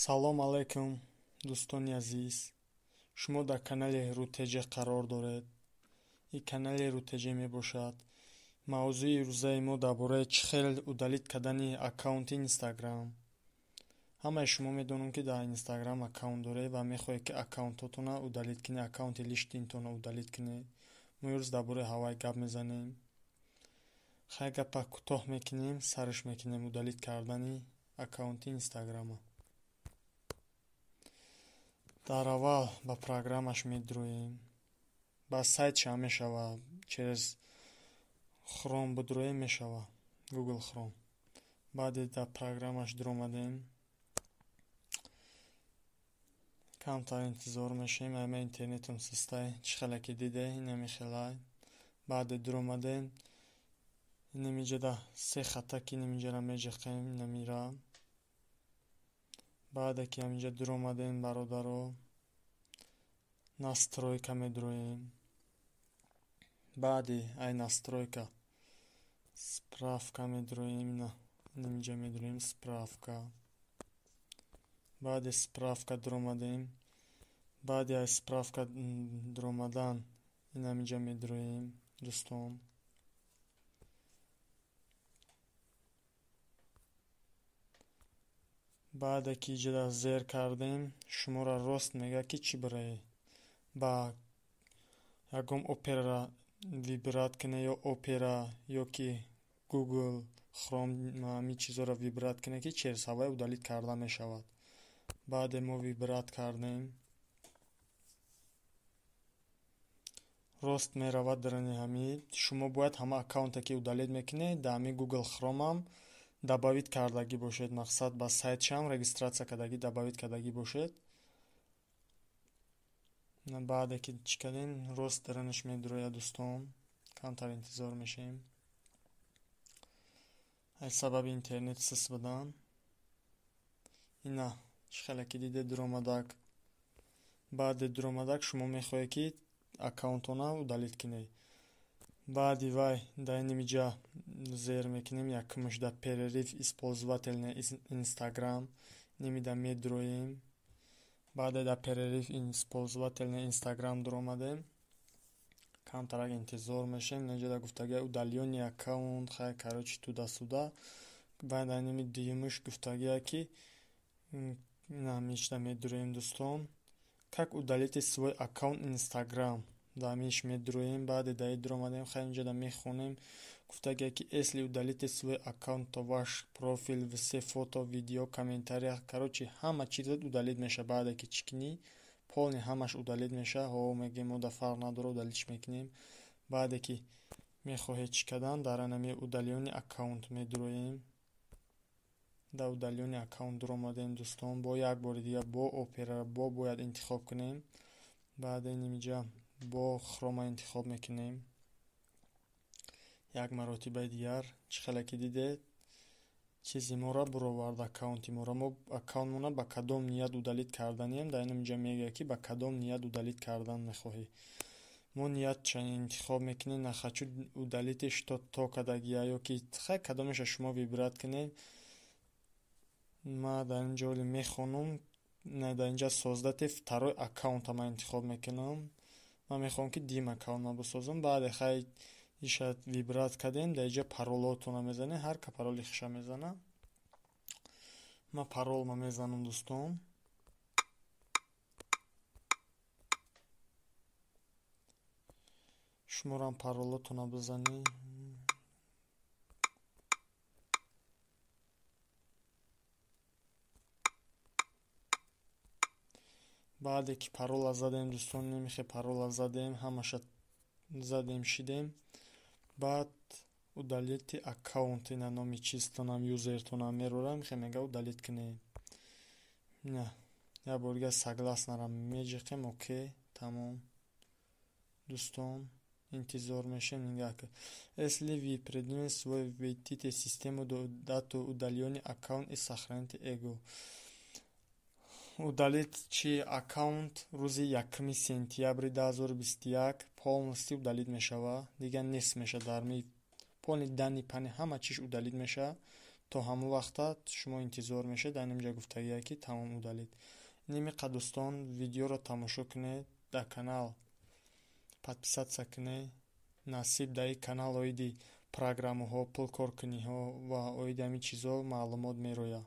Салом алайкум, дӯстони азиз. Шумо дар канали РуТЖ қарор доред. Ин канали РуТЖ мебошад. Мавзӯи ирӯзаи мо дар бораи чӣ хел удалить кардани аккаунти Инстаграм. Ҳамаи шумо медонам, ки дар Инстаграм аккаунт доред ва мехоҳед, ки аккаунтотонро удалить кунед, аккаунти личныйтонро удалить кунед. Мо имрӯз дар бораи ҳавай гап мезанем. Хай, гапа кӯтоҳ мекунем, сарш мекунем удалить кардани аккаунти Инстаграма. Дар аввал ба программаш медуроем. Ба сайтшам мешавад, через Chrome бидуроем мешавад, Google Chrome. Баъде дар программаш дуромадем, камтар интизор мешавем, ама интернетам систай, чӣ хеле ки диде, инами хелай. Баъде дуромадем, инамиҷада се хата ки инамиҷара меҷиқем, инамира. Баъде ки ҳаминҷа дуромадем, бародаро, настройка медуроем. Баъди ай настройка справка медуроем, ина инамиҷа медуроем справка. Баъди справка дуромадем, баъди ай справка дуромадан инамиҷа медуроем, дӯстон. Баъде ки иҷода зер кардем, шуморо рост мегӯяд, ки чӣ бираед, ба ягон операра выбрать кунед ё Опера ё ки Google Chrome, ҳамин чизҳоро выбрать кунед, ки через ҳавай удалить карда мешавад. Баъде мо выбрать кардем, рост меравад дарани ҳамин. Шумо бояд ҳама аккаунте, ки удалить мекунед, дар ҳамин Google Chrome-ам добавить кардагӣ бошед, мақсад, ба сайтшам регистрация кардагӣ, добавить кардагӣ бошед. Баъде ки чӣ кардем, рост даранаш медурояд, дӯстон. Камтар интизор мешавем. Аз сабаби интернет сист будан. Ина чӣ хеле ки диде, дуромадак. Баъде дуромадак, шумо мехоҳед, ки аккаунтона удалить кунед. Баъди вай дар инамиҷа зер мекунем, якумаш дар перерыв использования Инстаграм, инамида медуроем. Баъде дар перерыв использования Инстаграм дуромадем, камтарак интизор мешавем. Инҷода гуфтагия удалённый аккаунт, хай, короче, туда-сюда. Баъд дар инами дуюмаш гуфтагия, ки инамичда медуроем, дӯстон. Как удалить свой аккаунт Инстаграм. Дар ҳаминш медуроем. Баъде дар ин дуромадем, хай, инҷода мехонем. Гуфтагия, ки если удалите свой аккаунт, то ваш профиль, все фото, видео, комментария, короче, ҳама чизот удалить мешавад. Баъде ки чӣ кунӣ, полный ҳамаш удалить мешавад. Ҳо, мегӯем, мо да фарқ надорад, удалить мекунем. Баъде ки мехоҳед чӣ кардан, дар анами удалённый аккаунт медуроем. Дар удалённый аккаунт дуромадем, дӯстон, бо як бори дигар бо Опера бо бояд интихоб кунем. Баъде инамиҷа бо Хрома интихоб мекунем. Як маротибаи дигар, чӣ хеле ки дидед, чизи моро буровард, аккаунти моро. Мо аккаунтмона ба кадом ният удалить карданием, дар инамиҷа мегӯяд, ки ба кадом ният удалить кардан мехоҳӣ. Мо ниятша интихоб мекунем, на хочу удалить что-то кардагия ё ки хай, кадомеша шумо выбрать кунед. Ма дар инҷа оли мехонам, дар инҷа создать второй аккаунта ман интихоб мекунам. Ман мехоҳам, ки дим аккаунтма бисозам. Баъде хай иша выбрать кардем, дар инҷа паролотонро мезанед, ҳар ка пароли хиша мезанад. Ман паролма мезанам, дӯстон. Шуморам паролотонро бизанед. Баъде ки парола задем, дӯстон, немихе парола задем, ҳамаша задем, шидем. Баъд удалить аккаунт, ина номи чизтонам, юзертонам мерорам, мехе мега удалить кунед. На, як бори дигар согласнара меҷиқем, окей, тамом. Дӯстон, интизор мешавем, нигоҳ кунед. Если вы предприняли свой, введите систему дату удаления аккаунт и сохраните его. Удалить чи аккаунт рӯзи 1 сентябри 2021 полностью удалить мешавад, дигар нест мешавад, дар ми полный данные пани ҳама чиз удалить мешавад. То ҳамон вақта шумо интизор мешавед. Дар инҷа гуфтагие, ки тамом, удалить. Нимиқа, дӯстон, видеоро тамошо кунед, дар канал подписаться кунед. Насиб, дар ин канал оиди программаҳо, пулкоркуниҳо ва оиди ҳамин чизҳо маълумот мерояд.